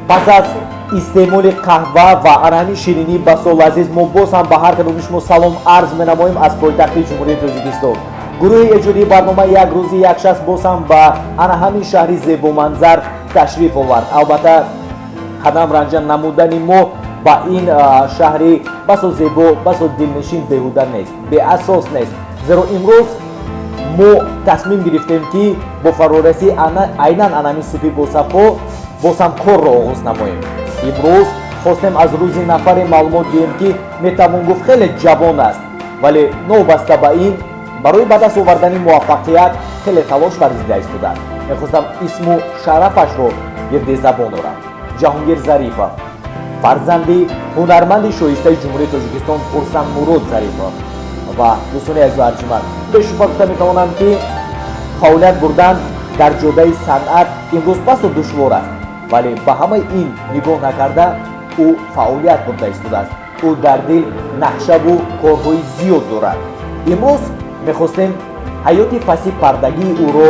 Пас аз истеъмоли қаҳва ва ана ҳамин ширинии басо лазиз, мо боз ҳам ба ҳар кадоми шумо салом арз менамоем аз пойтахти Ҷумҳурии Тоҷикистон. Гурӯҳи эҷодии барномаи «Як рӯзи як шахс» боз ҳам ба ана ҳамин шаҳри зебоманзар ташриф овард. Албатта, қадам ранҷа намудани мо ба ин шаҳри басо зебо, басо дилнишин беҳуда нест, беасос нест, зеро имрӯз мо тасмим гирифтем, ки бо фарорасии айнан анами субҳи босафо боз ҳам корро оғоз намоем. Имрӯз хостем аз рӯзи нафаре маълумот диҳем, ки метавон гуфт, хеле ҷавон аст, вале новобаста ба ин барои ба даст овардани муваффақият хеле талош варзида истодааст. Мехостам исму шарафашро гирди забон орам: Ҷаҳонгир Зарипов, фарзанди ҳунарманди шоистаи Ҷумҳурии Тоҷикистон Хурсандмурод Зарипов. Ва дӯстони азизу арҷуманд, бешубҳа гуфта метавонам, ки фаъолият бурдан дар ҷодаи санъат имрӯз басо душвор аст, вале ба ҳамаи ин нигоҳ накарда, ӯ фаъолият бурда истодааст. Ӯ дар дил нақшаву корҳои зиёд дорад. Имрӯз мехостем ҳаёти паси пардагии ӯро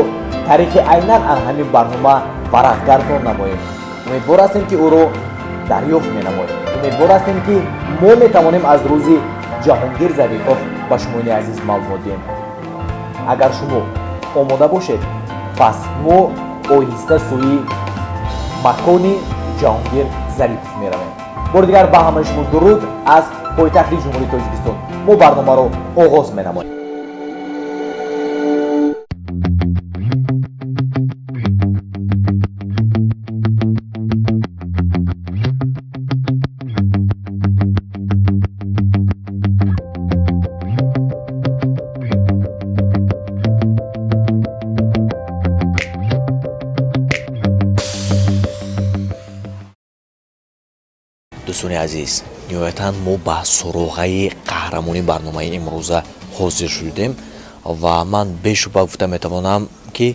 тариқи айнан ан ҳамин барнома варақгардон намоем. Умедвор ҳастем, ки ӯро дарёфт менамоем. Умедвор ҳастем, ки мо метавонем аз рӯзи Ҷаҳонгир Зарипов ба шумони азиз маълумот диҳем. Агар шумо омода бошед, пас мо оҳиста сӯи макони Ҷаҳонгир Зарипов меравем. Бори дигар ба ҳамаи шумо дуруд аз пойтахти Ҷумҳурии Тоҷикистон. Мо барномаро оғоз менамоем. Дӯстони азиз, ниҳоятан мо ба суроғаи қаҳрамони барномаи имрӯза ҳозир шудем ва ман бешубҳа гуфта метавонам, ки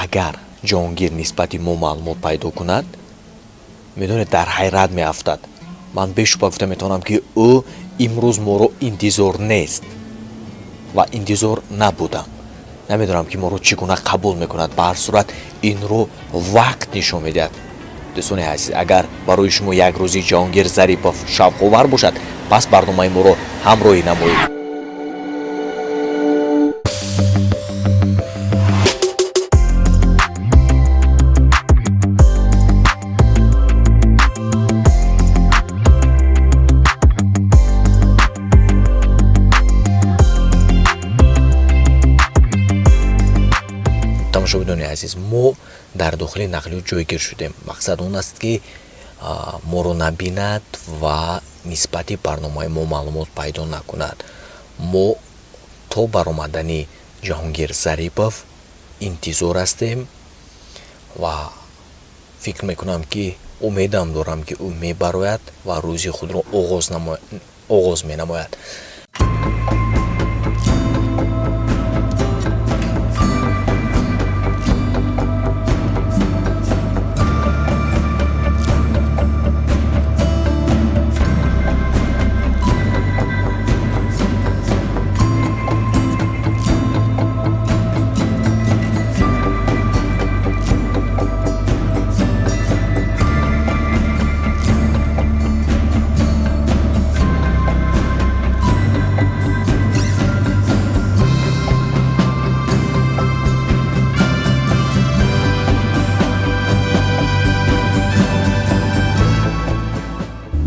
агар Ҷаҳонгир нисбати мо маълумот пайдо кунад, медонед, дар ҳайрат меафтад. Ман бешубҳа гуфта метавонам, ки ӯ имрӯз моро интизор нест ва интизор набудам. Намедонам, ки моро чӣ гуна қабул мекунад. Ба ҳар сурат, инро вақт нишон медиҳад. Дӯстони азиз, агар барои шумо «Як рӯзи Ҷаҳонгир Зарипов» шавқовар бошад, пас барномаи моро ҳамроҳӣ намоед. Тамошобинони азиз, мо дар дохили нақлиёт ҷойгир шудем. Мақсад он аст, ки моро набинад ва нисбати барномаи мо маълумот пайдо накунад. Мо то баромадани Ҷаҳонгир Зарипов интизор ҳастем ва фикр мекунам, ки умедам дорам, ки ӯ мебарояд ва рӯзи худро оғоз менамояд.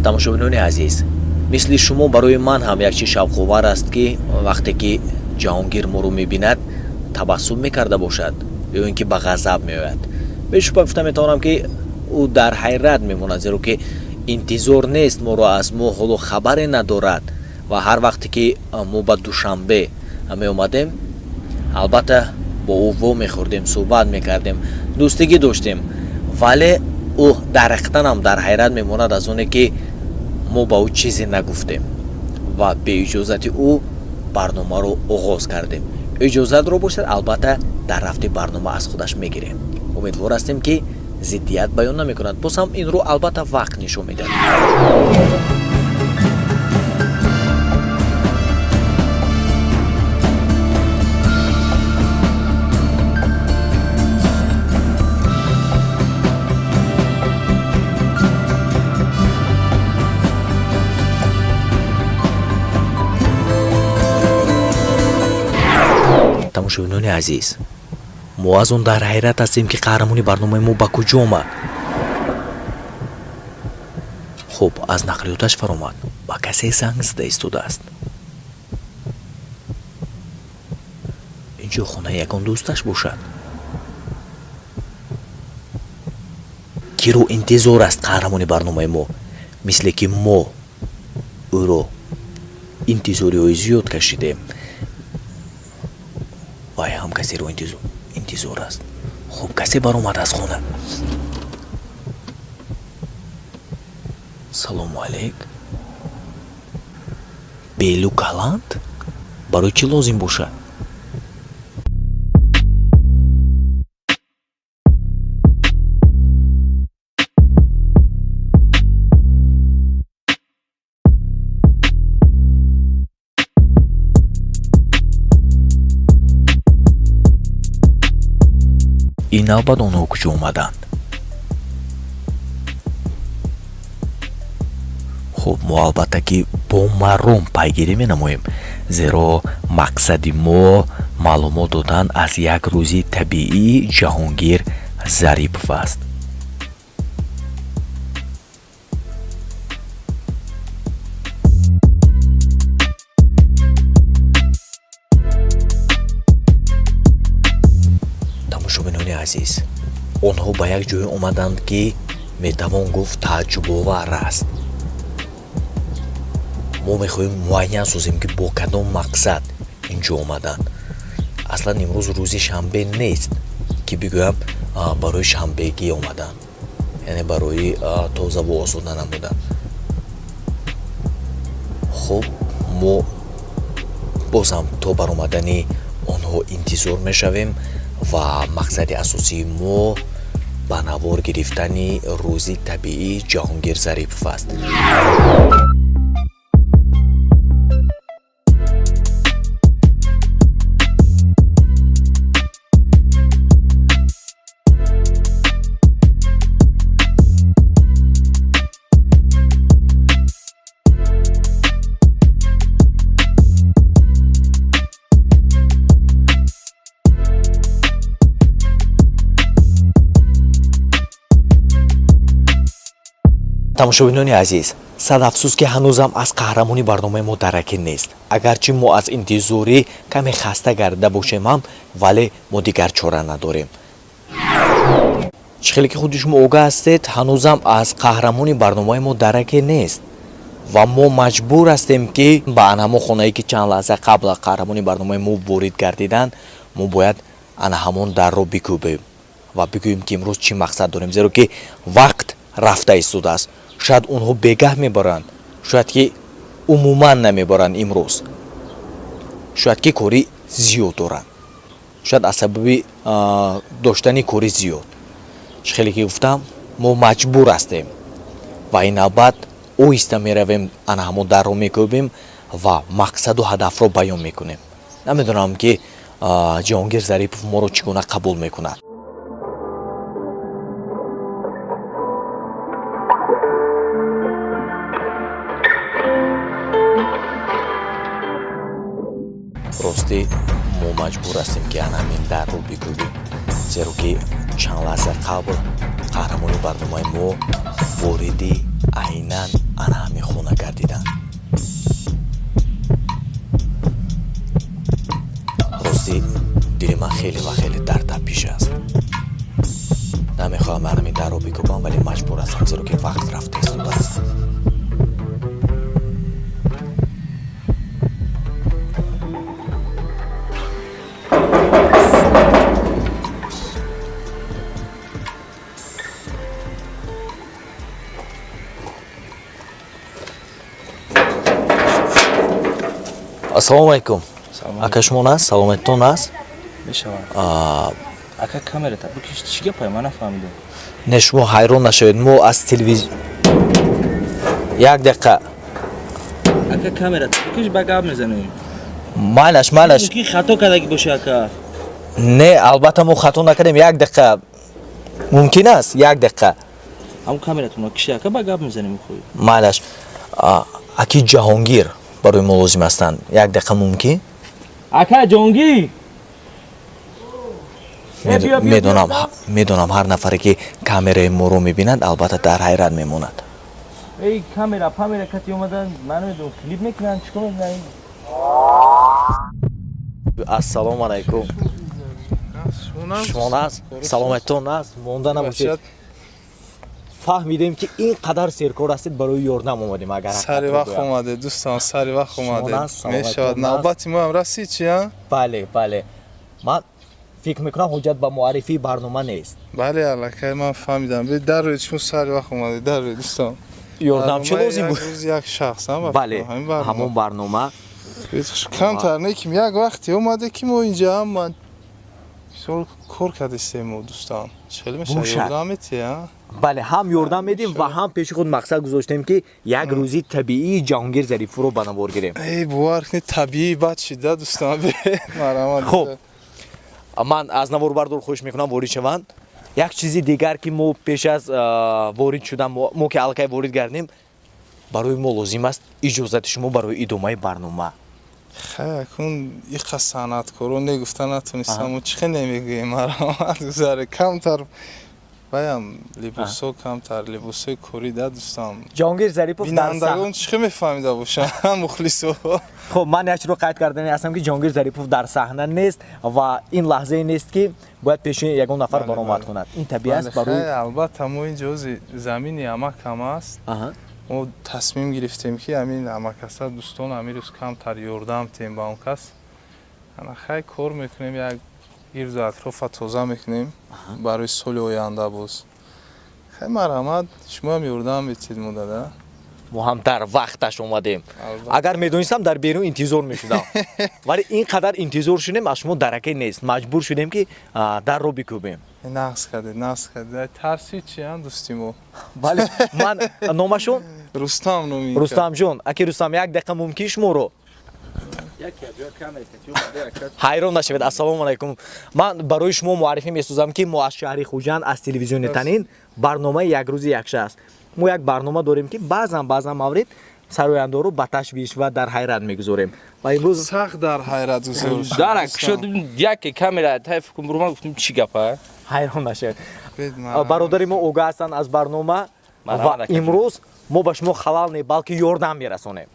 Тамошобинони азиз, мисли шумо барои ман ҳам як чиз шавқовар аст, ки вақте ки Ҷаҳонгир моро мебинад, табассум мекарда бошад ё ин ки ба ғазаб меояд. Бешубҳа гуфта метавонам, ки ӯ дар ҳайрат мемонад, зеро ки интизор нест моро, аз мо ҳоло хабаре надорад. Ва ҳар вақте ки мо ба Душанбе меомадем, албатта, бо ӯ во мехӯрдем, суҳбат мекардем, дӯстигӣ доштем, вале ӯ дар ҳақиқатан дар ҳайрат мемонад аз оне, ки мо ба ӯ чизе нагуфтем ва беиҷозати ӯ барномаро оғоз кардем. Иҷозатро бошад, албатта, дар рафти барнома аз худаш мегирем. Умедвор ҳастем, ки зиддият баён намекунад. Боз ҳам инро, албатта, вақт нишон медиҳад. Тамошобинони азиз, мо аз он дар ҳайрат ҳастем, ки қаҳрамони барномаи мо ба куҷо омад. Хуб, аз нақлиёташ фаромад, ба касе занг зада истодааст. Инҷо хонаи ягон дӯсташ бошад. Киро интизор аст қаҳрамони барномаи мо? Мисле ки мо ӯро интизориҳои зиёд кашидем, вай ҳам касеро интизор аст. Хуб, касе баромад аз хона. Салому алейк. Белу каланд барои чӣ лозим бошад? Ин навбат онҳо куҷо омаданд? Хуб, мо албатта ки бо маром пайгирӣ менамоем, зеро мақсади мо маълумот додан аз як рӯзи табиии Ҷаҳонгир Зарипов аст. Тамошобинони азиз, онҳо ба як ҷое омаданд, ки метавон гуфт, тааҷҷубовар аст. Мо мехоҳем муайян созем, ки бо кадом мақсад ин ҷо омаданд. Аслан имрӯз рӯзи шанбе нест, ки бигӯям, барои шанбегӣ омаданд, яъне барои тозаву осуда намудан. Хуб, мо бозам то баромадани онҳо интизор мешавем ва мақсади асосии мо ба навор гирифтани рӯзи табиии Ҷаҳонгир Зарипов аст. Тамошобинони азиз, сад афсӯс, ки ҳанӯзам аз қаҳрамони барномаи мо дараке нест. Агарчи мо аз интизорӣ каме хаста гардида бошем ҳам, вале мо дигар чора надорем. Чӣ хеле ки худи шумо огаҳ ҳастед, ҳанӯзам аз қаҳрамони барномаи мо дараке нест ва мо маҷбур ҳастем, ки ба ана ҳамон хонае, ки чанд лаҳза қабл қаҳрамони барномаи мо ворид гардиданд, мо бояд ана ҳамон дарро бикӯбем ва бигӯем, ки имрӯз чӣ мақсад дорем, зеро ки вақт рафта истодааст. Шояд онҳо бегаҳ мебаранд, шояд ки умуман намебаранд имрӯз, шояд ки кори зиёд доранд, шояд аз сабаби доштани кори зиёд. Чӣ хеле ки гуфтам, мо маҷбур ҳастем ва ин навбат оҳиста меравем, ана ҳамон дарро мекӯбем ва мақсаду ҳадафро баён мекунем. Намедонам, ки Ҷаҳонгир Зарипов моро чӣ гуна қабул мекунад. Ростӣ, мо маҷбур ҳастем, ки ана ҳамин дарро бикӯбем, зеро ки чанд лаҳза қабл қаҳрамони барномаи мо вориди айнан ана ҳамин хона гардиданд. Ростӣ, дили ман хеле ва хеле дар тапиш аст. Намехоҳам ана ҳамин дарро бикӯбам, вале маҷбур ҳастам, зеро ки вақт рафта истодааст. Ассалому алайкум, ака. Шумо аст? Саломатитон аст? Мешавад, ака. Камерата бикиш. Чӣ гапай, ман нафаҳмидам. Не, шумо ҳайрон нашавед, мо аз телевизион. Як дақиқа. Ака, камерата бикиш, ба гап мезанем. Майлаш, майлаш. Мумкин хато кардагӣ бошӣ, ака. Не, албатта мо хато накардем. Як дақиқа, мумкин аст, як дақиқа? Ҳамн камератонро киши, ака, ба гап мезанем, хӯй. Майлаш. Аки Ҷаҳонгир барои мо лозим ҳастанд. Як дақиқа мумкин? Ака Ҷаҳонгир. Медонам, медонам, ҳар нафаре ки камераи моро мебинад, албатта, дар ҳайрат мемонад. Эй, камера памера кати омадан, ман намедонам, клип мекунанд, чикор мекунанд. Ассалому алайкум, шумо наст, саломатитон наст, монда набошед. Фаҳмидем, ки ин қадар серкор ҳастед, барои ёрдам омадем, агар Сари вақт омадед, дӯстон, сари вақт омадед. Мешавад, навбати моам расид чи? Бале, бале, ман фикр мекунам, ҳуҷҷат ба муаррифии барнома нест. Бале, аллакай ман фаҳмидам. Дароед, шумо сари вақт омадед, дароед, дӯстон. Ёрдам чӣ лозим буд? Рӯзи як шахс. Бале, ҳамон барнома. Камтар не ки як вақте омаде, ки мо инҷа ҳама мисол кор кардистем, дӯстон, хеле мешавад, ёрдам метиҳ? Бале, ҳам ёрдам медиҳем ва ҳам пеши худ мақсад гузоштем, ки як рӯзи табиии Ҷаҳонгир Зарифуро ба навор гирем. Эй, бовар кунед, табиӣ бад шида, дӯстон. Хуб, ман аз наворбардор хоҳиш мекунам, ворид шаванд. Як чизи дигар, ки мо пеш аз ворид шудан, мо ки аллакай ворид гардем, барои мо лозим аст иҷозати шумо барои идомаи барнома. Хай, акун иқа санъаткоро негуфта натонистам, чӣ хел намегӯем. Марамат, гузаре, камтар баям либосо, камтар либосои корӣ да, дӯстам. Ҷаҳонгир Зарипов. Бинандагон чӣ хел мефаҳмида бошанд, мухлисо? Хуб, ман як чиро қайд кардани ҳастам, ки Ҷаҳонгир Зарипов дар саҳна нест ва ин лаҳзае нест, ки бояд пеши ягон нафар баромад кунад. Ин табиӣ аст барои Албатта, мо инҷо замини амакам аст. Мо тасмим гирифтем, ки ҳамин амакаса, дӯстон, ҳамин рӯз камтар ёрдам тем ба он кас. Ана хай, кор мекунем, як гирду атрофа тоза мекунем барои соли оянда. Боз хай, марҳамат, шумоам ёрдам метиҳед мудада. Мо ҳам дар вақташ омадем. Агар медонистам, дар берун интизор мешудам, вале ин қадар интизор шудем, аз шумо дараке нест, маҷбур шудем, ки дарро бикӯбем. Нағз кардед, нағз кардед. Тарси чиам, дӯсти мо? Бале, ман номашон? Рустам номи. Рустамҷон, аки Рустам, як дақиқа мумкин шуморо? Ҳайрон нашавед. Ассалому алайкум. Ман барои шумо муаррифӣ месозам, ки мо аз шаҳри Хуҷанд, аз телевизиони Танин, барномаи «Як рӯзи як шахс». Мо як барнома дорем, ки баъзан, баъзан маврид сарояндорро ба ташвиш ва дар ҳайрат мегузорем ва имрӯз Сахт дар ҳайрат гузошт. Дарак шуд, яке камера тайф кун, бурма, гуфтем, чӣ гапа. Ҳайрон нашавед, бародари мо огаҳ ҳастанд аз барнома ва имрӯз мо ба шумо халал не, балки ёрдам мерасонем.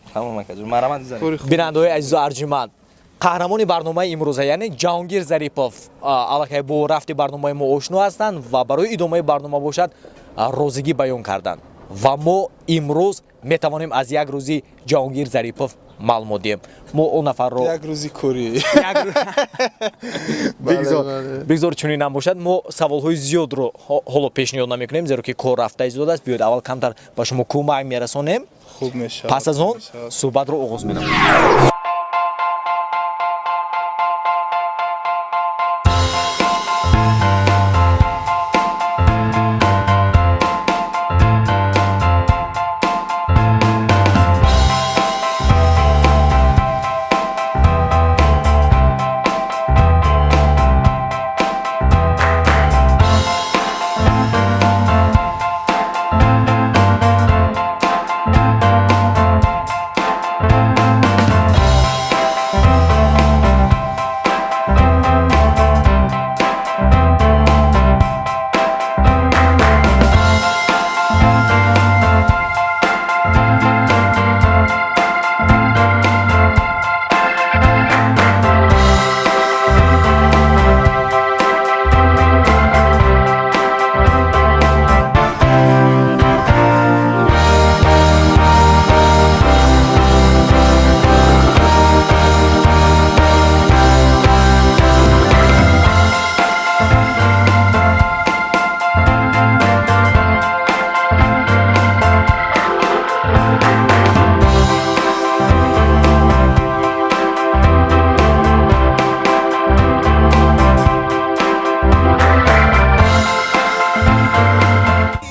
Бинандаҳои азизу арҷуманд, қаҳрамони барномаи имрӯза, яъне Ҷаҳонгир Зарипов, аллакай бо рафти барномаи мо ошно ҳастанд ва барои идомаи барнома бошад розигӣ баён карданд ва мо имрӯз метавонем аз як рӯзи Ҷаҳонгир Зарипов маълумот диҳем. Мо он нафарро Як рӯзи корӣ. Бигзор чунин ҳам бошад. Мо саволҳои зиёдро ҳоло пешниҳод намекунем, зеро ки кор рафта истода аст. Биёед, аввал камтар ба шумо кӯмак мерасонем. Хуб мешавад. Пас аз он суҳбатро оғоз менамоем.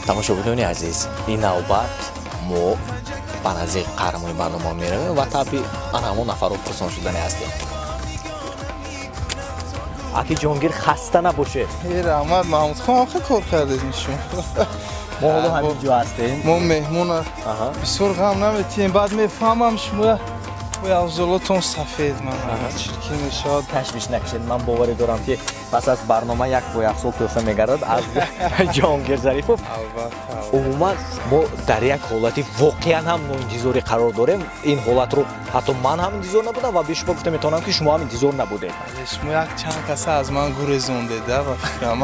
Тамошобинони азиз, ин навбат мо ба назди қаҳрамони барнома меравем ва таби ан ҳамон нафарро пурсон шудани ҳастем. Аки Ҷонгир, хаста набошед. Э, раҳмат, Маҳмудхон, охе кор кардед шумо. Мо ҳоло ҳамин ҷо ҳастем. Мо меҳмона бисёр ғам наметиҳем, баъд мефаҳмам шумо. Пойафзолотон сафед, ман чиркин мешавад. Ташвиш накашед, ман боварӣ дорам, ки пас аз барнома як пойафзол тӯҳфа мегардад аз Ҷаҳонгир Зарипов. Албатта. Умуман, мо дар як ҳолати воқеан ҳам ноинтизорӣ қарор дорем. Ин ҳолатро ҳатто ман ҳам интизор набудам ва бешубҳа гуфта метавонам, ки шумо ҳам интизор набудед. Шумо як чанд каса аз ман гурезондеда, ба фикрам.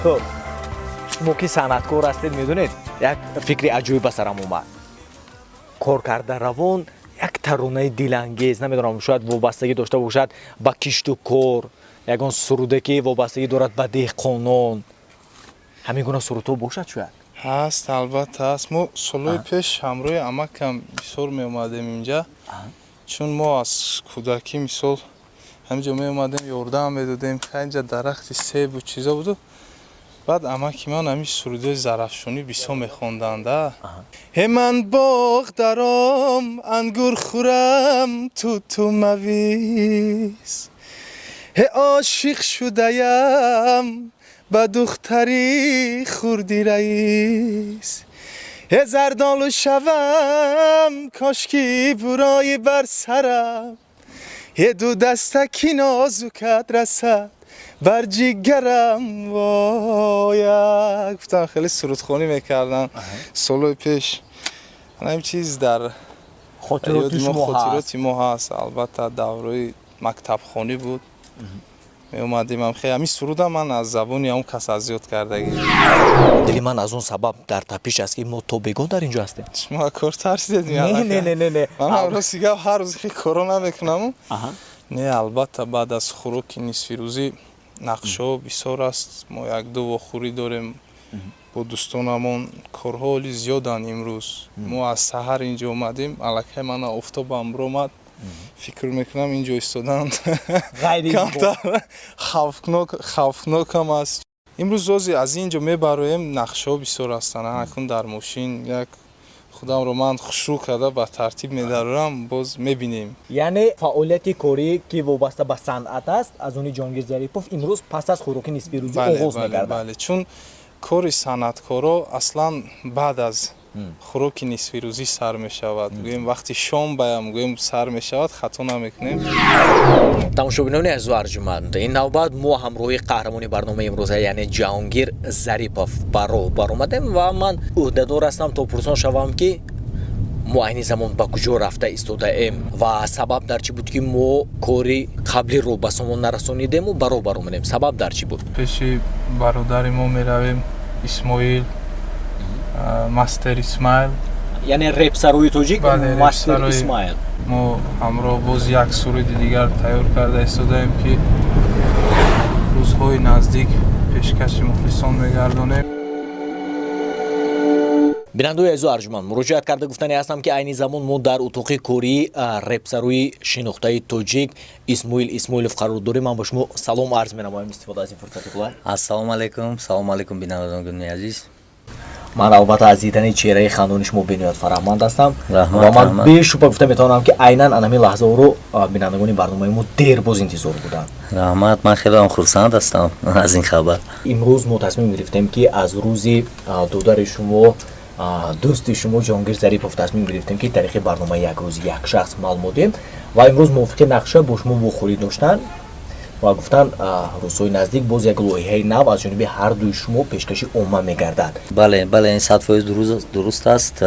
Хуб, шумо ки санъаткор ҳастед, медонед, як фикри аҷоиб ба сарам омад. Кор карда равон як таронаи дилангез, намедонам, шояд вобастагӣ дошта бошад ба кишту кор, ягон суруде, ки вобастагӣ дорад ба деҳқонон, ҳамин гуна сурудҳо бошад шояд. Ҳаст, албатта ҳаст. Мо солҳои пеш ҳамроҳи амакам бисёр меомадем инҷа, чун мо аз кӯдакӣ, мисол, ҳаминҷо меомадем, ёрдам медодем. Инҷа дарахти себу чизо буду. Баъд амаки ман ҳамин сурудҳои Зарафшонӣ бисёр мехонданда. Ҳе, ман боғ даром, ангур хӯрам, туту мавиз, ҳе, ошиқ шудаям ба духтари хурди раис, ҳе, зардолу шавам, кошки бурои бар сарам, ҳе, ду дастаки нозукат расад бар ҷигарам, воя. Гуфтам, хеле сурудхонӣ мекардам солҳои пеш. Ҳамин чиз дар хотироти шумо. Хотироти мо ҳаст, албатта. Давраи мактабхонӣ буд, меомадем. Ҳамин сурудам ман аз забони ҳамон кас аз ёд кардагӣ. Дили ман аз он сабаб дар тапиш аст, ки мо то бегоҳ дар ин ҷо ҳастем. Шумо кор тарсидед? Не, не, не, не, не. Ман рости гап, ҳар рӯз ки коро намекунаму. Не, албатта, баъд аз хӯроки нисфирӯзӣ нақшҳо бисёр аст. Мо як ду вохӯрӣ дорем бо дӯстонамон, корҳо оли зиёданд. Имрӯз мо аз саҳар инҷо омадем, аллакай мана офтобам биромад. Фикр мекунам, инҷо истодан камтар хавфнокам аст. Имрӯз ози аз ин ҷо мебароем, нақшҳо бисёр ҳастанд. Акнун дар мошин як худамро ман хушрӯ карда, ба тартиб медарорам, боз мебинем. Яъне фаъолияти корӣ, ки вобаста ба санъат аст, аз они Ҷонгир Зарипов имрӯз пас аз хӯроки нисфирӯзӣ оғоз мегардад. Бале, чун кори санъаткоро аслан баъд аз хӯроки нисфирӯзӣ сар мешавад. Гӯем, вақти шом баям гӯем, сар мешавад, хато намекунем. Тамошобинони азизу арҷуманд, ин навбат мо ҳамроҳи қаҳрамони барномаи имрӯза, яъне Ҷаҳонгир Зарипов, ба роҳ баромадем ва ман ӯҳдадор ҳастам, то пурсон шавам, ки мо айни замон ба куҷо рафта истодаем ва сабаб дар чӣ буд, ки мо кори қаблиро ба сомон нарасонидему ба роҳ баромадем. Сабаб дар чӣ буд? Пеши бародари мо меравем, Исмоил, Мастер Исмаил. Яъне репсарои тоҷик Мастер Исмаил. Мо ҳамроҳ боз як суруди дигар тайёр карда истодаем, ки рӯзҳои наздик пешкаши мухлисон мегардонем. Бинандаои азизу арҷуманд, муроҷиат карда гуфтане ҳастам, ки айни замон мо дар утоқи кории репсарои шинохтаи тоҷик Исмоил Исмоилов қарор дорем. Ман ба шумо салом арз менамоям, истифода аз ин фурсати қулай. Ассалому алайкум, салому алайкум, бинандагони азиз. Ман албатта аз дидани чеҳраи хандони шумо бениҳоят фараҳманд ҳастам ва ман бешубҳа гуфта метавонам, ки айнан анами лаҳзаҳоро бинандагони барномаи мо дербоз интизор буданд. Раҳмат, ман хелеам хурсанд ҳастам аз ин хабар. Имрӯз мо тасмим гирифтем, ки аз рӯзи додари шумо, дӯсти шумо Ҷонгир Зарипов, тасмим гирифтем, ки тариқи барномаи «Як рӯзи як шахс» маълумот диҳем ва имрӯз мувофиқи нақша бо шумо вохӯрӣ доштанд ва гуфтанд, рӯзҳои наздик боз як лоиҳаи нав аз ҷониби ҳардуи шумо пешкаши омма мегардад. Бале, ин 100% дуруст аст.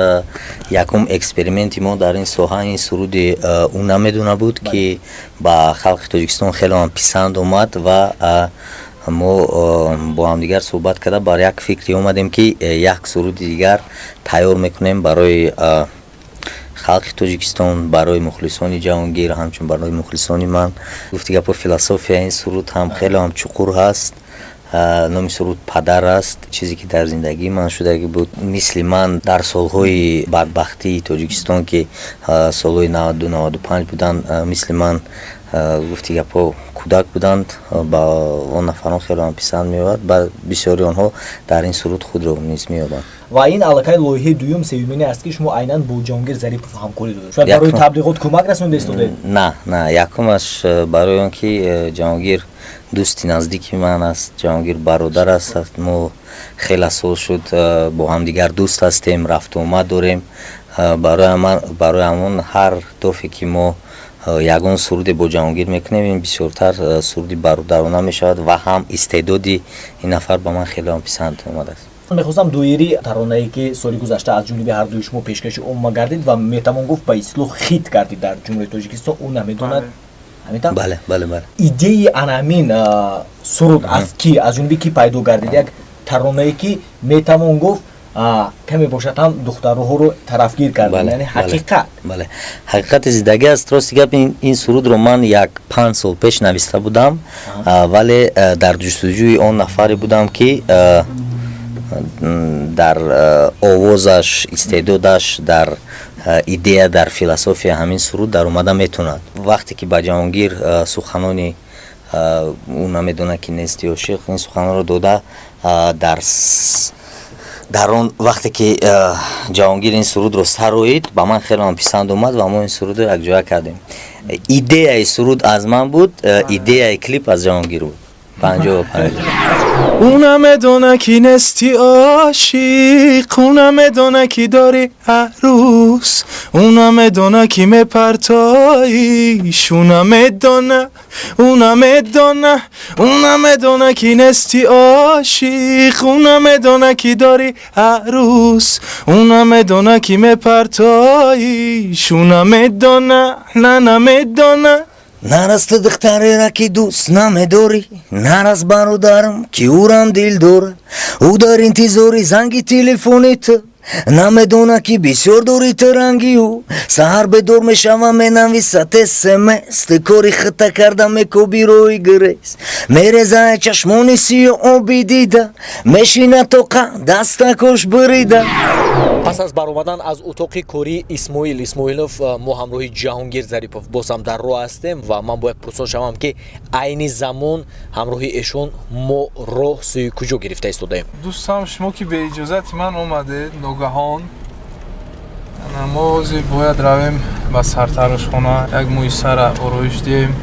Якум эксперименти мо дар ин соҳа ин суруди «Ӯ намедона» буд, ки ба халқи Тоҷикистон хеле ҳам писанд омад ва мо бо ҳамдигар суҳбат карда, бар як фикре омадем, ки як суруди дигар тайёр мекунем барои халқи Тоҷикистон, барои мухлисони Ҷаҳонгир, ҳамчун барои мухлисони ман. Гуфти гапо, философия ин суруд ҳам хеле ҳам чуқур ҳаст. Номи суруд «Падар» аст. Чизе ки дар зиндагии ман шудагӣ буд, мисли ман дар солҳои бадбахтии Тоҷикистон, ки солҳои 92, 95 буданд, мисли ман, гуфти гапҳо, кӯдак буданд, ба он нафарон хеле ҳам писанд меояд. Ба бисёри онҳо дар ин суруд худро низ меёбанд. Ва ин аллакай лоиҳаи дуюм, сеюмине аст, ки шумо айнан бо Ҷонгир Зарипов ҳамкорӣ доред. Шояд барои таблиғот кӯмак расонда истодед? На, на, якумаш барои он ки Ҷаҳонгир дӯсти наздики ман аст, Ҷаҳонгир бародар аст. Мо хеле сол шуд, бо ҳамдигар дӯст ҳастем, рафту омад дорем. Барои ҳамон ҳар дофе ки мо ягон суруде бо Ҷаҳонгир мекунем, ин бисёртар суруди бародарона мешавад ва ҳам истеъдоди ин нафар ба ман хеле ҳам писанд омадааст. Мехостам доири таронае, ки соли гузашта аз ҷониби ҳардуи шумо пешкаши умма гардид ва метавон гуфт, ба истилоҳ хит гардид дар Ҷумҳурии Тоҷикистон, «Ӯ намедонад». Ҳамин? Бале. Идеяи ана ҳамин суруд аз ки, аз ҷониби ки пайдо гардид? Як таронае, ки метавон гуфт, каме бошад ҳам духтароҳоро тарафгир кард, яъне ҳақиқат. Бале, ҳақиқати зиндагӣ аст. Рости гап, ин сурудро ман як 5 сол пеш нависта будам, вале дар ҷустуҷӯи он нафаре будам, ки дар овозаш, истеъдодаш, дар идея, дар философия ҳамин суруд даромада метавонад. Вақте ки ба Ҷаҳонгир суханони «Ӯ намедонад, ки нести ошиқ», ин суханонро дода, дар он вақте ки Ҷаҳонгир ин сурудро сароид, ба ман хеле ҳам писанд омад ва мо ин сурудро якҷоя кардем. Идеяи суруд аз ман буд, идеяи клип аз Ҷаҳонгир буд, 50-50. Ӯ намедона, ки нести ошиқ, ӯ намедона, ки дорӣ арӯс, ӯ намедона, ки мепартоиш, ӯ намедона, ӯ намедона, ӯ намедона, ки нести ошиқ, ӯ намедона, ки дорӣ арӯс, ӯ намедона, ки мепартоиш, ӯ намедона, на намедона. Нарас ту духтарера, ки дӯст намедорӣ, нарас, бародарам, ки ӯрам дил дора. Ӯ дар интизори занги телефони ту, намедона, ки бисёр дорӣ ту ранги ӯ. Саҳар бедор мешава, менависад смс, ту кори хита карда мекоби роҳи гирез. Мерезае чашмони сиё оби дида, мешина тоқа дастакош бирида. Пас аз баромадан аз утоқи кории Исмоил Исмоилов, мо ҳамроҳи Ҷаҳонгир Зарипов боз ҳам дар роҳ ҳастем ва ман бояд пурсон шавам, ки айни замон ҳамроҳи эшон мо роҳ сӯи куҷо гирифта истодаем. Дӯстам, шумо ки беиҷозати ман омадед ногаҳон, мо ҳозир бояд равем ба сартарошхона, як мӯи сара ороиш диҳем.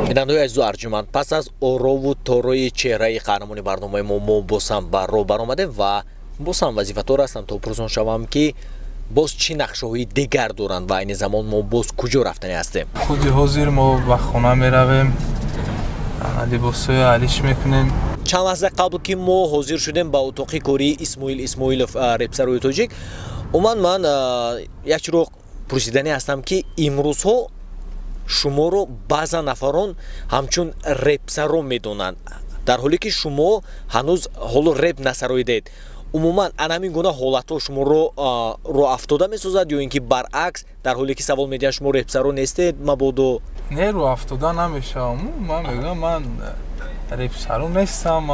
Бинандаҳои азизу арҷуманд, пас аз орову торои чеҳраи қаҳрамони барномаи мо, мо боз ҳам ба роҳ баромадем ва боз ҳам вазифадор ҳастам, то пурсон шавам, ки боз чӣ нақшаҳои дигар доранд ва айни замон мо боз куҷо рафтани ҳастем. Худи ҳозир мо ба хона меравем, либосҳои алиш мекунем. Чанд лаҳза қабл ки мо ҳозир шудем ба утоқи кории Исмоил Исмоилов, репсарои тоҷик, умуман ман як чиро пурсиданӣ ҳастам, ки имрӯзҳо шуморо баъзан нафарон ҳамчун репсаро медонанд, дар ҳоле ки шумо ҳанӯз ҳоло реп насароидед. Умуман ана ҳамин гуна ҳолатҳо шуморо роҳафтода месозад ё ин ки баръакс, дар ҳоле ки савол медиҳанд, шумо репсаро нестед, мабодо? Не, рӯҳафтода намешавам. Ман мегӯям, ман репсаро нестам.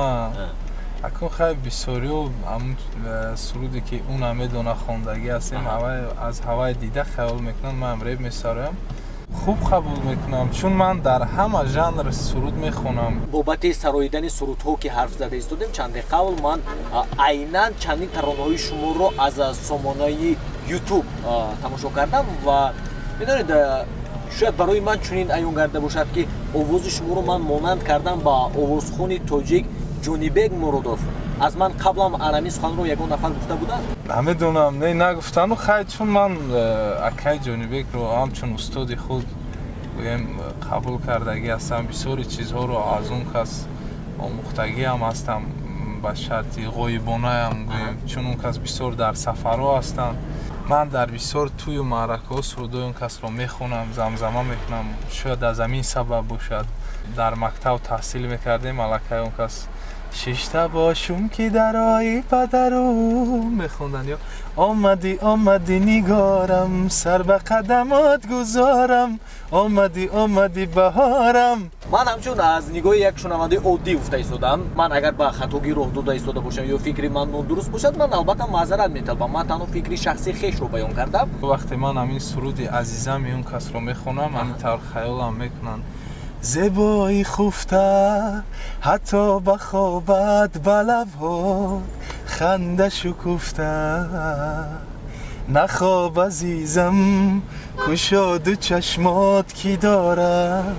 Акун хай, бисёриҳо ҳамун суруде, ки ӯ намедона хондагӣ ҳастем, аз ҳаваи дида хаёл мекунанд манам реп месароям. Хуб қабул мекунам, чун ман дар ҳама жанр суруд мехонам. Бобати сароидани сурудҳо ки ҳарф зада истодем чанде қабл, ман айнан чандин таронаҳои шуморо аз сомонаи Ютуб тамошо кардам ва медонед, шояд барои ман чунин аён гарда бошад, ки овози шуморо ман монанд кардам ба овозхони тоҷик Ҷонибек Муродов. Аз ман қаблам ҳамин суханро ягон нафар гуфта буданд? Намедонам, не, нагуфтану. Хай, чун ман акай Ҷонибекро ҳамчун устоди худ гӯем қабул кардагӣ ҳастам, бисёри чизҳоро аз он кас омӯхтагиам ҳастам, ба шарти ғоибонаям гӯем, чун он кас бисёр дар сафарҳо ҳастанд. Ман дар бисёр тӯю маъракаҳо сурудои он касро мехонам, замзама мекунам. Шояд аз ҳамин сабаб бошад. Дар мактаб таҳсил мекардем, аллакай он кас «Шишта бошум, ки дарои падарум» мехонданд ё «Омадӣ, омадӣ, нигорам, сар ба қадамот гузорам, омадӣ, омадӣ, баҳорам». Ман ҳамчун аз нигоҳи як шунавандаи оддӣ гуфта истодам. Ман агар ба хатогӣ роҳ дода истода бошам ё фикри ман нодуруст бошад, ман албатта маъзарат металбам. Ман танҳо фикри шахсии хешро баён кардам. Вақте ман ҳамин суруди азизами он касро мехонам, ҳамин тавр хаёлам мекунанд: зебои хуфта, ҳатто ба хобат ба лабҳо ханда шукуфта. Нахоб, азизам, кушоду чашмот, ки дорам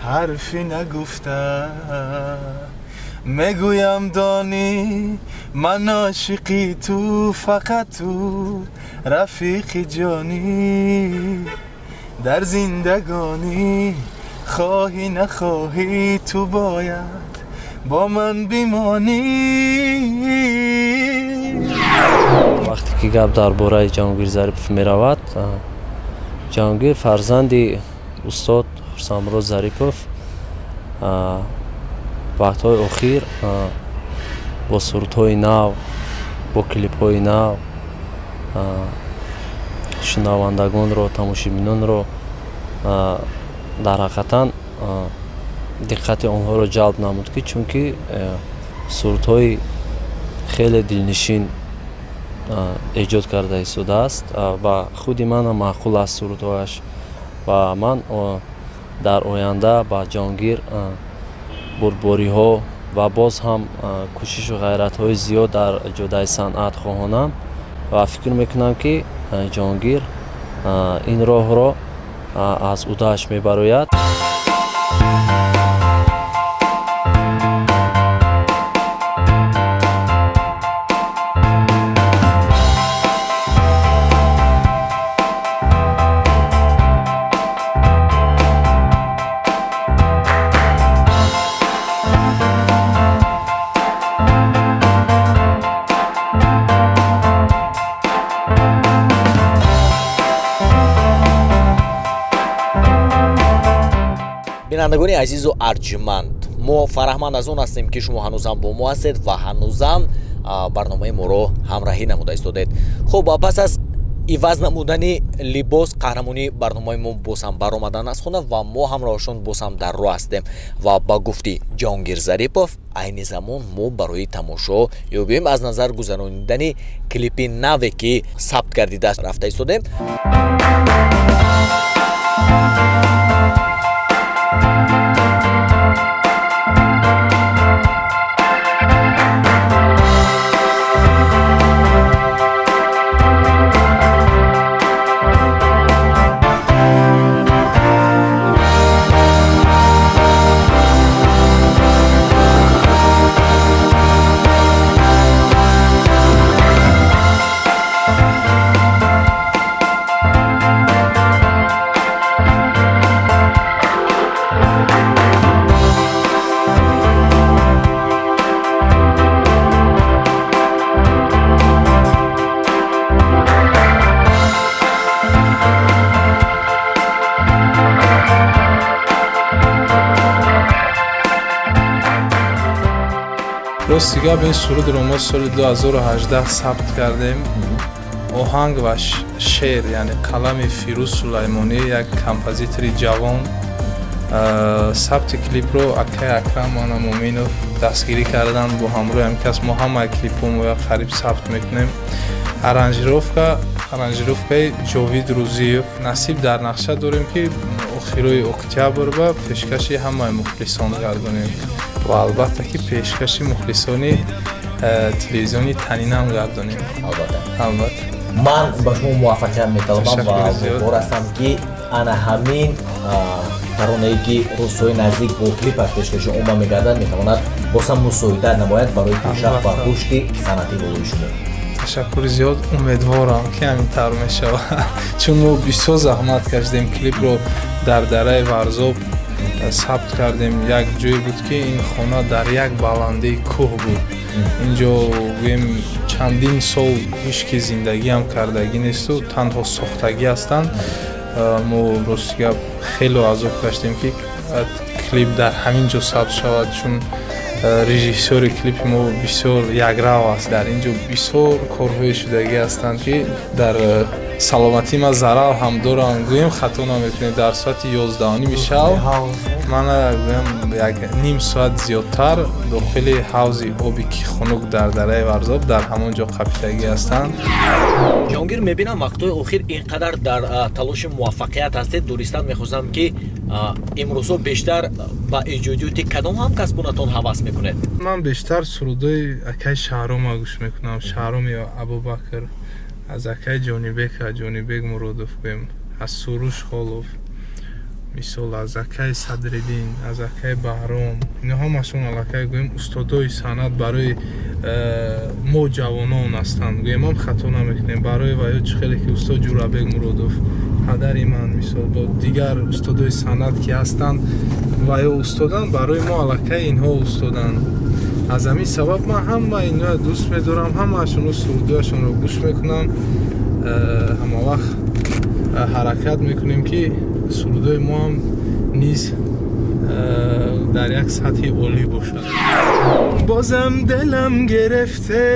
ҳарфи нагуфта. Мегӯям, донӣ, ман ошиқи ту, фақат ту рафиқи ҷонӣ дар зиндагонӣ. Хоҳӣ нахоҳӣ, ту бояд бо ман бимонӣ. Вақте ки гап дар бораи Ҷаҳонгир Зарипов меравад, Ҷаҳонгир фарзанди устод Хурсандмурод Зарипов вақтҳои охир бо сурудҳои нав, бо клипҳои нав шунавандагонро, тамошобинонро дар ҳақиқатан диққати онҳоро ҷалб намуд, ки чунки сурудҳои хеле дилнишин эҷод карда истодааст ва худи манам маъқул аст сурудҳояш. Ва ман дар оянда ба Ҷаҳонгир бурдбориҳо ва боз ҳам кӯшишу ғайратҳои зиёд дар ҷодаи санъат хоҳонам ва фикр мекунам, ки Ҷаҳонгир ин роҳро аз уҳдааш мебарояд. Бинандагони азизу арҷманд, мо фараҳманд аз он ҳастем, ки шумо ҳанӯзам бо мо ҳастед ва ҳанӯзам барномаи моро ҳамраҳӣ намуда истодед. Хуб, пас аз иваз намудани либос қаҳрамонии барномаи мо боз ҳам баромадан аз хона ва мо ҳамроҳашон боз ҳам дар роҳ ҳастем. Ва ба гуфти Ҷаҳонгир Зарипов, айни замон мо барои тамошо ё гӯем аз назар гузаронидани клипи наве, ки сабт гардидааст, рафта истодем. Рости гап, ин сурудро мо соли 2018 сабт кардем. Оҳанг ва шеър, яъне қалами Фирӯз Сулаймонӣ, як композитори ҷавон. Сабти клипро акай Акрам ана Муминов дастгирӣ карданд. Бо ҳамроҳи ҳамин кас мо ҳамаи клипҳо қариб сабт мекунем. Аранжировкаи Ҷовид Рӯзиев. Насиб, дар нақша дорем, ки охирои октябр ба пешкаши ҳамаи мухлисон гардонем ва албатта ки пешкаши мухлисони телевизиони Танинам гардонем. Албатта. Албатта. Ман ба шумо муваффақият металабам ва Ташаккури зиёд. умедвор ҳастам, ки ана ҳамин таронае, ки рӯзҳои наздик бо клипаш пешкаши умма мегардад, метавонад боз ҳам мусоидат намояд барои пешрафт ва Албатта. рушди санъати болои шумо. Ташаккури зиёд. Умедворам, ки ҳамин тавр мешавад, чун мо бисёр заҳмат кашидем. Клипро дар дараи Варзоб сабт кардем. Як ҷое буд, ки ин хона дар як баландии кӯҳ буд. Инҷо, гӯем, чандин сол ҳеҷ ки зиндагиам кардагӣ несту танҳо сохтагӣ ҳастанд. Мо, рости гап, хело азоб кашидем, ки клип дар ҳамин ҷо сабт шавад, чун режиссёри клипи мо бисёр якрав аст. Дар ин ҷо бисёр корҳои шудагӣ ҳастанд, ки дар саломатии ман зарар ҳам доранд, гӯем, хато намекунем. Дар соати 11:30 шав мана, гӯям, як ним соат зиёдтар дохили ҳавзи оби ки хунук дар дараи Варзоб, дар ҳамон ҷо қапидагӣ ҳастанд. Ҷаҳонгир, мебинам, вақтҳои охир ин қадар дар талоши муваффақият ҳастед. Донистан мехостам, ки имрӯзҳо бештар ба эҷодиёти кадом ҳамкасбонатон ҳавас мекунед? Ман бештар сурудои акаи Шаҳрома гӯш мекунам, Шаҳроми Абубакр, аз акаи Ҷонибека, Ҷонибек Муродов, гӯем, аз Суруш Холов, мисол, аз акаи Садриддин, аз акаи Баҳром. Ино ҳамашон аллакай, гӯем, устодои санъат барои мо ҷавонон ҳастанд, гӯем ҳам хато намекунем. Барои ва ё чӣ хеле ки устод Ҷурабек Муродов, падари ман, мисол, бо дигар устодои санъат ки ҳастанд ва ё устоданд, барои мо аллакай инҳо устоданд. Аз ҳамин сабаб ман ҳама инҳоя дӯст медорам, ҳамаашонро, сурудояшонро гӯш мекунам. Ҳама вақт ҳаракат мекунем, ки сурудои мо ҳам низ дар як сатҳи олӣ бошад. Бозам дилам гирифте,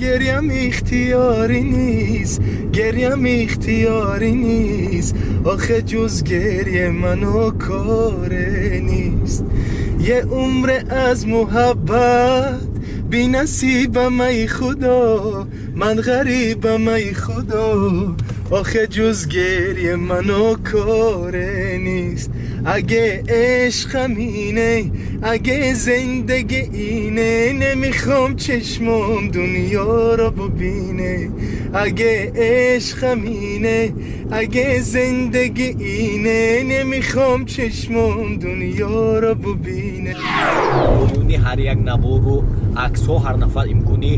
гирям ихтиёрӣ нест, гирям ихтиёрӣ нест. Охе ҷуз гирье ману коре нест. Е умре аз муҳаббат бинасибам, ай худо, ман ғарибам, ай худо. Охе ҷуз гирье ману коре нест. Аге ишқ ҳамине, аге зиндагӣ ине, намехом чашмом дунёро бубине. Аге ишқ ҳамине, аге зиндагӣ ине, намехом чашмом дунёро бубине. Поёни ҳар як навору аксҳо ҳар нафар имкони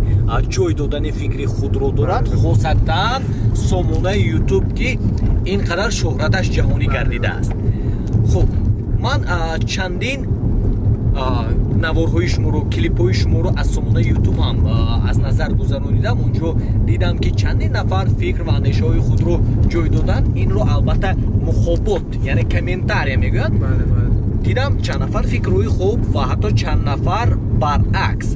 ҷой додани фикри худро дорад, хосатан сомонаи Ютуб, ки ин қадар шӯҳраташ ҷаҳонӣ гардидааст. Хуб, ман чандин наворҳои шуморо, клипҳои шуморо аз сомонаи Ютуб ҳам аз назар гузаронидам. Онҷо дидам, ки чандин нафар фикр ва андешаҳои худро ҷой доданд. Инро албатта мухобот, яъне комментария мегӯянд. Дидам, чанд нафар фикрҳои хуб ва ҳатто чанд нафар баръакс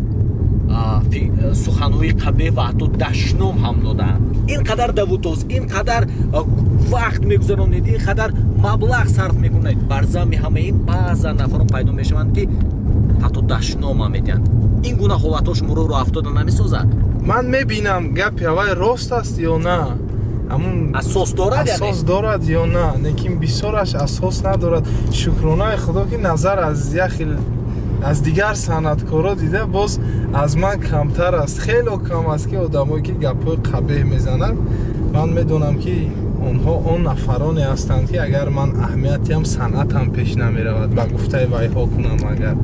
суханҳои қабеҳ ва ҳатто дашном ҳам додаанд. Ин қадар давутоз, ин қадар вақт мегузаронед, ин қадар маблағ сарф мекунед, бар замми ҳамаи ин баъзан нафарон пайдо мешаванд, ки ҳатто дашном ҳам медиҳанд. Ин гуна ҳолатҳо шуморо роҳафтода намесозад? Ман мебинам, гапи аввай рост аст ё на, ҳамун асос дорад. Асос дорад ё на, лекин бисёраш асос надорад. Шукронаи худо, ки назар аз як хел аз дигар санъаткоро дида, боз аз ман камтар аст. Хело кам аст, ки одамое ки гапҳои қабеҳ мезананд. Ман медонам, ки онҳо он нафароне ҳастанд, ки агар ман аҳамиятиам, санъатам пеш намеравад, ба гуфтаи вайҳо кунам агар.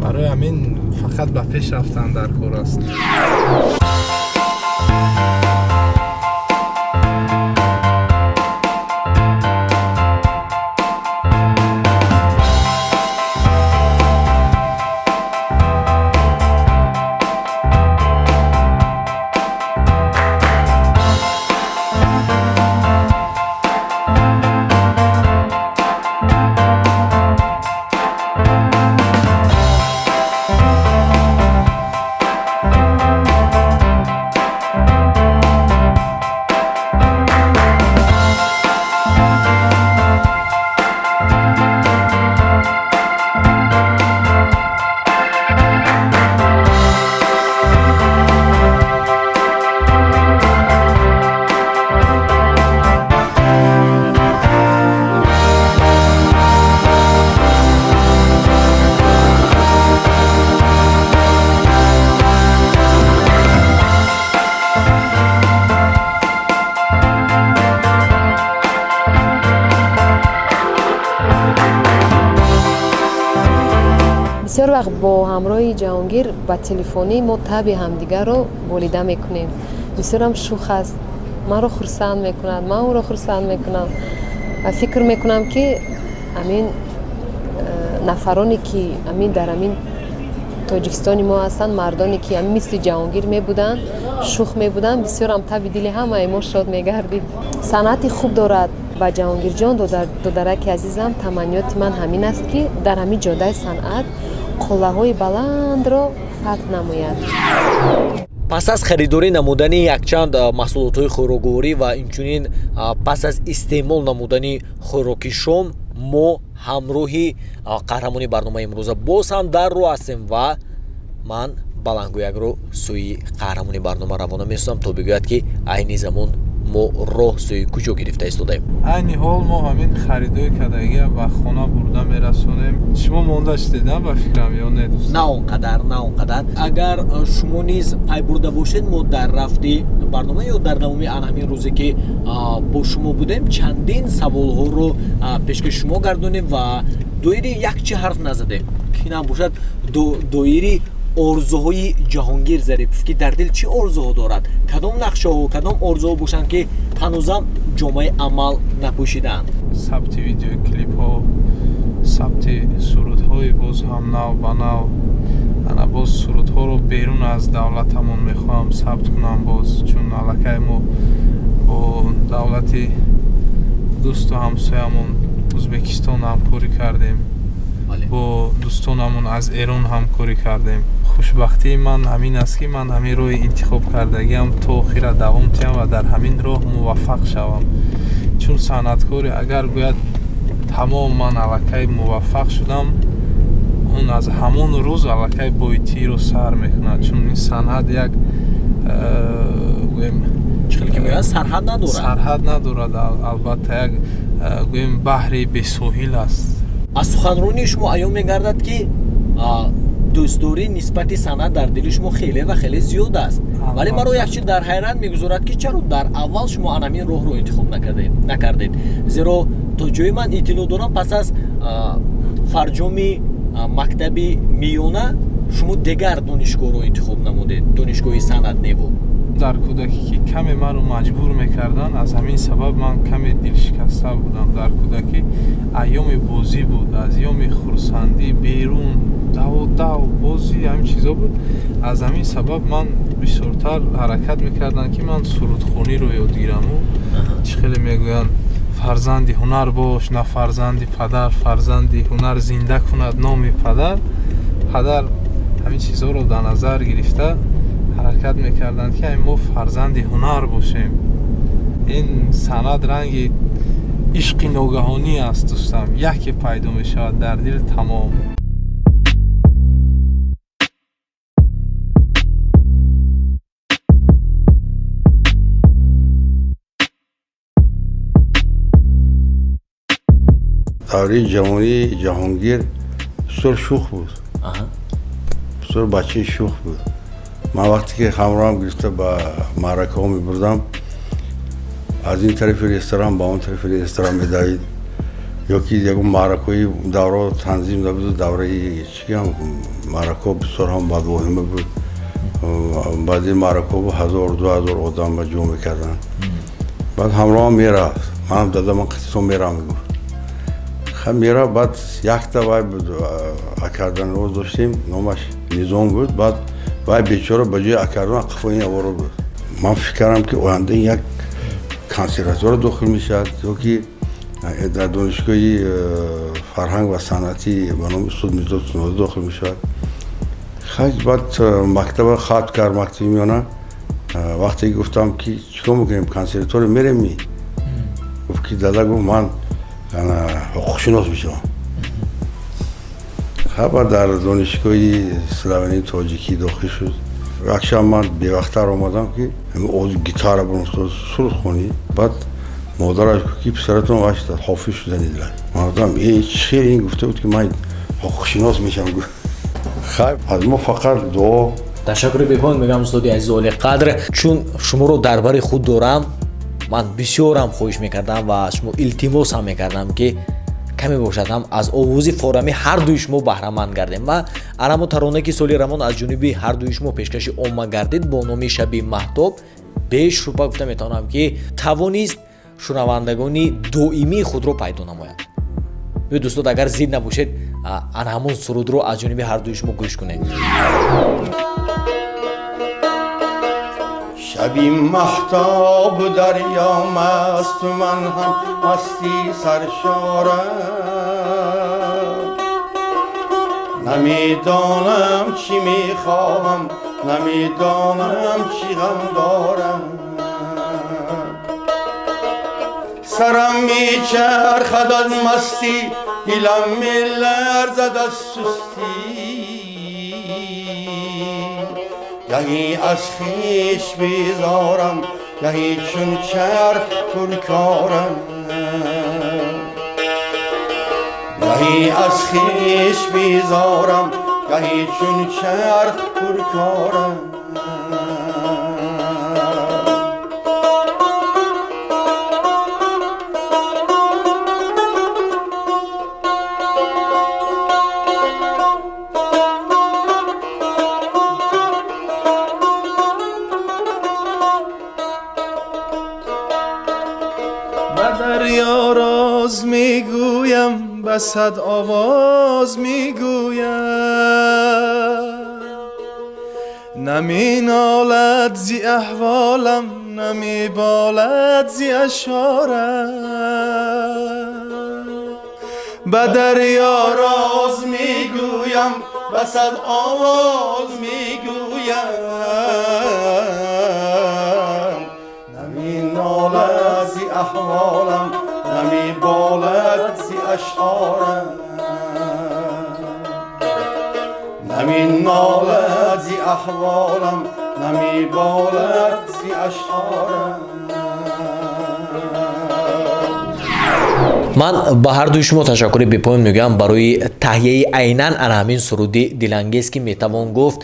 Барои ҳамин фақат ба пеш рафтан дар кор аст. Бисёр вақт бо ҳамроҳи Ҷаҳонгир ба телефонӣ мо таби ҳамдигарро болида мекунем. Бисёрам шух аст, маро хурсанд мекунад, ман ӯро хурсанд мекунам ва фикр мекунам, ки ҳамин нафароне, ки ҳамин дар ҳамин Тоҷикистони мо ҳастанд, мардоне, ки ҳамин мисли Ҷаҳонгир мебуданд, шух мебуданд, бисёрам таби дили ҳамаи мо шод мегардид. Санъати хуб дорад. Ба Ҷаҳонгирҷон, додараки азизам, таманниёти ман ҳамин аст, ки дар ҳамин ҷодаи санъат қуллаҳои баландро фатҳ намояд. Пас аз харидорӣ намудани якчанд маҳсулотҳои хӯрокворӣ ва инчунин пас аз истеъмол намудани хӯроки шом, мо ҳамроҳи қаҳрамони барномаи имрӯза боз ҳам дар роҳ ҳастем ва ман баландгӯякро сӯи қаҳрамони барнома равона месозам, то бигӯяд, ки айни замон мо роҳ сӯи куҷо гирифта истодаем. Айни ҳол мо ҳамин харидои кардагия ба хона бурда мерасонем. Шумо монда шудед ба фикрам ё не, дӯст? На он қадар, на он қадар. Агар шумо низ пай бурда бошед, мо дар рафти барнома ё дар давоми ан ҳамин рӯзе, ки бо шумо будем, чандин саволҳоро пешкаши шумо гардонем ва доири як чи ҳарф назадем, ки нам бошад доири орзуҳои Ҷаҳонгир Зарипов, ки дар дил чӣ орзуҳо дорад, кадом нақшаҳо, кадом орзуҳо бошанд, ки ҳанӯзам ҷомаи амал напӯшидаанд. Сабти видеоклипҳо, сабти сурудҳои боз ҳам нав ба нав. Ана боз сурудҳоро берун аз давлатамон мехоҳам сабт кунам боз, чун аллакай мо бо давлати дӯсту ҳамсоямон Ӯзбекистон ҳамкорӣ кардем, бо дӯстонамон аз Эрон ҳамкорӣ кардем. Хушбахтии ман ҳамин аст, ки ман ҳамин роҳи интихоб кардагиам то охира давом диҳам ва дар ҳамин роҳ муваффақ шавам, чун санъаткоре агар гӯяд, тамом, ман аллакай муваффақ шудам, он аз ҳамон рӯз аллакай бойтиро сар мекунад, чун ин санъат як гӯем сарҳад надорад. Сарҳад надорад, албатта, як гӯем баҳри бесоҳил аст. Аз суханронии шумо аён мегардад, ки дӯстдорӣ нисбати санъат дар дили шумо хеле ва хеле зиёд аст, вале маро як чиз дар ҳайрат мегузорад, ки чаро дар аввал шумо ан ҳамин роҳро интихоб накардед, зеро то ҷои ман иттилоъ дорам, пас аз фарҷоми мактаби миёна шумо дигар донишгоҳро интихоб намудед, донишгоҳи санъат неву. Дар кӯдакӣ, ки каме маро маҷбур мекарданд, аз ҳамин сабаб ман каме дилшикаста будам. Дар кӯдакӣ айёми бозӣ буд, айёми хурсандӣ, берун даводав, бозӣ, ҳамин чизо буд. Аз ҳамин сабаб ман бисёртар ҳаракат мекардам, ки ман сурудхониро ёд гираму чӣ хеле мегӯянд, фарзанди ҳунар бош, на фарзанди падар, фарзанди ҳунар зинда кунад номи падар. Падар ҳамин чизҳоро дар назар гирифта ҳаракат мекарданд, ки мо фарзанди ҳунар бошем. Ин санъат ранги ишқи ногаҳонӣ аст, дӯстам, яке пайдо мешавад дар дил, тамом. Давраи ҷавонии Ҷаҳонгир бисёр шух буд, бисёр бачаи шух буд. Ман вақте ки ҳамроҳам гирифта ба маъракаҳо мебурдам, аз ин тарафи ресторан ба он тарафи ресторан медавид ё ки ягон маъракаҳои даврао танзим набуду давраи чигам маъракаҳо бисёр ҳам бадвоҳима буд. Баъди маъракаҳо 1000-2000 одам ба ҷо мекарданд. Баъд ҳамроҳам мерафт, манам дада, ман қатитон мерам, мегуфт. Мерафт, баъд якта вай буд, аккордеон доштем, номаш Низом буд. Баъд вай бечора ба ҷои аккордеон қафои ин авора буд. Ман фикр кардам, ки оянда як консерватория дохил мешавад ё ки дар донишгоҳи фарҳанг ва санъатӣ ба номи устод Мирзо Турсунзода дохил мешавад. Баъд мактаба хатм кард, мактаби миёна. Вақте гуфтам, ки чикор мекунем, консерватория мерем, гуфт, ки дада, гуфт, ман ҳуқуқшинос мешавам. Хабар дар донишгоҳи славянии тоҷикӣ дохил шуд. Як шаб ман бевақттар омадам, ки гитара бурм, суруд хонӣ. Баъд модараш гуфт, ки писаратон вашта ҳофиз шудани дилад. Ман гуфтам, э, чӣ хел, ин гуфта буд, ки ман ҳуқуқшинос мешавам, гуфт. Хайр, аз мо фақат дуо. Ташаккури бепоён мегӯям, устоди азизу олиқадр. Чун шуморо дар бари худ дорам, ман бисёрам хоҳиш мекардам ва аз шумо илтимос ҳам мекардам, ки Каме бошад ҳам аз овози форами ҳар дуи шумо баҳраманд гардем ва анамо тарона, ки соли равон аз ҷониби ҳар дуи шумо пешкаши омма гардид бо номи «Шаби маҳтоб», бешубҳа гуфта метавонам, ки тавонист шунавандагони доимии худро пайдо намояд. Ё дӯстод, агар зид набошед, ана ҳамон сурудро аз ҷониби ҳар дуи шумо гӯш кунед. Шаби маҳтоб, дарё маст, ман ҳам масти саршорам. Намедонам, чӣ мехоҳам, намедонам, чӣ ғам дорам. Сарам мечархад аз мастӣ, дилам меларзад аз сустӣ. Гаҳӣ аз хеш безорам, гаҳӣ чун чарх пуркорам. Гаҳӣ аз хеш безорам, гаҳӣ чун чарх пуркорам. Ба дарё роз мегӯям, ба сад овоз мегӯям. Наминолад зи аҳволам, намеболад зи ашъорам. Ба дарё роз мегӯям, ба сад овоз мегӯям. Наминолад зи аҳволам, намеболад зи ашъорам. Наминолад зи аҳволам, намеболад зи ашъорам. Ман ба ҳар дуи шумо ташаккури бепоён мегӯям барои таҳияи айнан ана ҳамин суруди дилангез, ки метавон гуфт,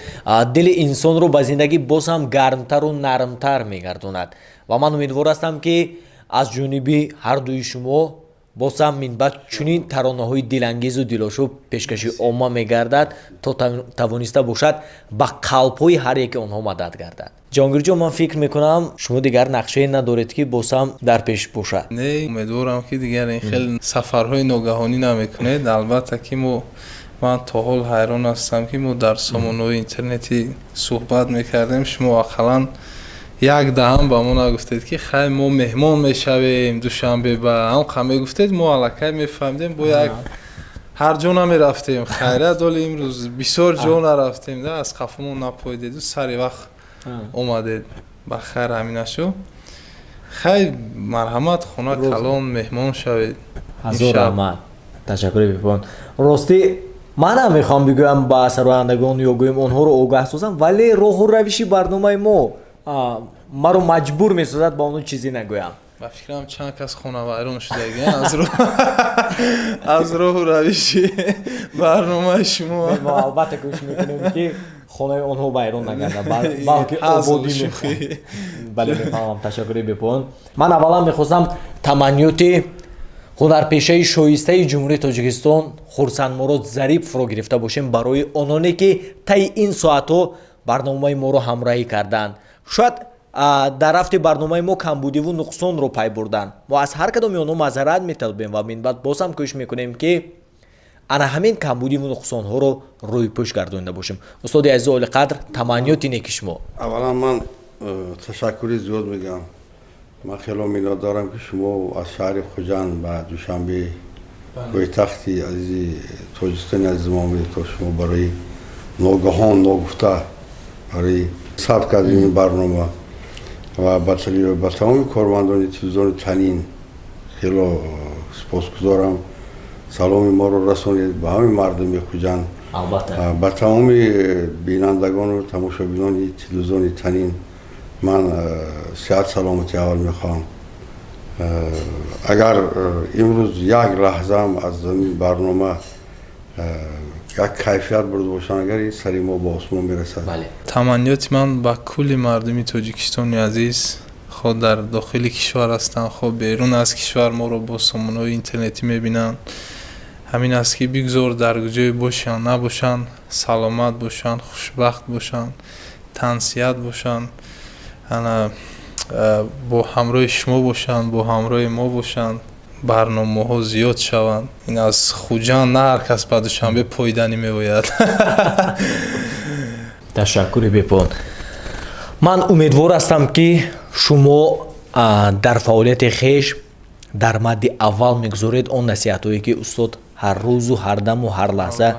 дили инсонро ба зиндагӣ боз ҳам гармтару нармтар мегардонад. Ва ман умедвор ҳастам, ки аз ҷониби ҳар дуи шумо боз ҳам минбаъд чунин таронаҳои дилангезу дилошӯб пешкаши омма мегардад, то тавониста бошад ба қалбҳои ҳар яке онҳо мадад гардад. Ҷаҳонгирҷон, ман фикр мекунам, шумо дигар нақшае надоред, ки боз ҳам дар пеш бошад. Не, умедворам, ки дигар ин хел сафарҳои ногаҳонӣ намекунед. Албатта, ки мо, ман то ҳол ҳайрон ҳастам, ки мо дар сомонаҳои интернетӣ суҳбат мекардем, шумо ақаллан як даҳам ба мо нагуфтед, ки хай, мо меҳмон мешавем Душанбе. Ба ҳамқа мегуфтед, мо аллакай мефаҳмидем, бо як ҳар ҷо намерафтем. Хайрият, оли имрӯз бисёр ҷо нарафтем да, аз қафомон напоидеду сари вақт омадед. Ба хайр, ҳаминашу хай, марҳамат, хона калон, меҳмон шавед. Ҳазор раҳмат, ташаккури бепоён. Ростӣ, манам мехоҳам бигӯям ба сарояндагон ё гӯем онҳоро огаҳ созам, вале роҳу равиши барномаи мо маро маҷбур месозад ба онҳо чизе нагӯям. Ба фикрам, чанд кас хонавайрон шудаги аз роҳу равиши барномаи шумо. Мо албатта кӯшиш мекунем, ки хонаи онҳо вайрон нагардад, балки ободӣ. Бале, мефаҳмам, ташаккури бепоён. Ман аввалан мехостам таманниёти ҳунарпешаи шоистаи Ҷумҳурии Тоҷикистон Хурсандмурод Зариповро гирифта бошем барои ононе, ки таи ин соатҳо барномаи моро ҳамроҳӣ карданд. Шояд дар рафти барномаи мо камбудиву нуқсонро пай бурданд. Мо аз ҳар кадоми онҳо маъзарат металбем ва минбаъд боз ҳам кӯшиш мекунем, ки ана ҳамин камбудиву нуқсонҳоро рӯйпӯш гардонида бошем. Устоди азизу олиқадр, таманниёти неки шумо. Аввалан ман ташаккури зиёд мегӯям. Ман хело миннатдорам, ки шумо аз шаҳри Хуҷанд ба Душанбе, пойтахти азизи Тоҷикистони азизи мо омедед, то шумо барои ногаҳон, ногуфта барои сабт кардани ин барнома ва ба тамоми кормандони телевизиони Танин хело сипосгузорам. Саломи моро расонед ба ҳамаи мардуми Хуҷанд, ба тамоми бинандагону тамошобинони телевизиони Танин. Ман сиҳат, саломатӣ аввал мехоҳам. Агар имрӯз як лаҳзаам аз ин барнома як кайфият бурда бошанд, агар сари мо ба осмон мерасад. Таманниёти ман ба кулли мардуми Тоҷикистони азиз, хоҳ дар дохили кишвар ҳастанд, хоҳ берун аз кишвар моро бо сомонаҳои интернетӣ мебинанд. Ҳамин аст, ки бигзор дар куҷое бошанд, набошанд, саломат бошанд, хушбахт бошанд, тансиҳат бошанд, ана бо ҳамроҳи шумо бошанд, бо ҳамроҳи мо бошанд, барномаҳо зиёд шаванд. Ин аз Хуҷанд на ҳар кас ба Душанбе пойданӣ меояд. Ташаккури бепоён. Ман умедвор ҳастам, ки шумо дар фаъолияти хеш дар мадди аввал мегузоред он насиҳатҳое, ки устод ҳар рӯзу ҳар даму ҳар лаҳза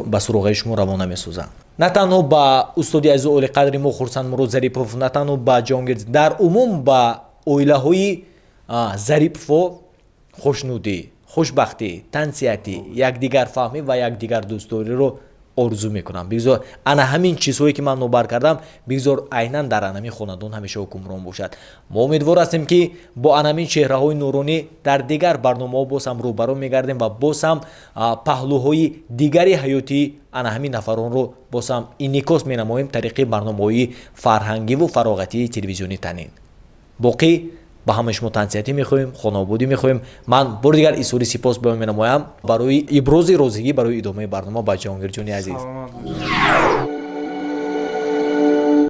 ба суроғаи шумо равона месозанд. На танҳо ба устоди азизу олиқадри мо Хурсандмурод Зарипов, на танҳо ба Ҷаҳонгир, дар умум ба оилаҳои Зарипово хушнудӣ, хушбахтӣ, тансиҳатӣ, якдигарфаҳмӣ ва якдигардӯстдориро орзу мекунам. Бигзор ана ҳамин чизҳое, ки ман номбар кардам, бигзор айнан дар анамин хонадон ҳамеша ҳукмрон бошад. Мо умедвор ҳастем, ки бо анамин чеҳраҳои нуронӣ дар дигар барномаҳо боз ҳам рӯбарӯ мегардем ва боз ҳам паҳлӯҳои дигари ҳаётии ана ҳамин нафаронро боз ҳам инъикос менамоем тариқи барномаҳои фарҳангиву фароғатии телевизиони Танин. Боқӣ ба ҳамаи шумо тансиҳатӣ мехоҳем, хонаободӣ мехоҳем. Ман бори дигар изҳори сипос баён менамоям барои ибрози розигӣ барои идомаи барнома ба Ҷаҳонгирҷони азиз. Саломат бошед.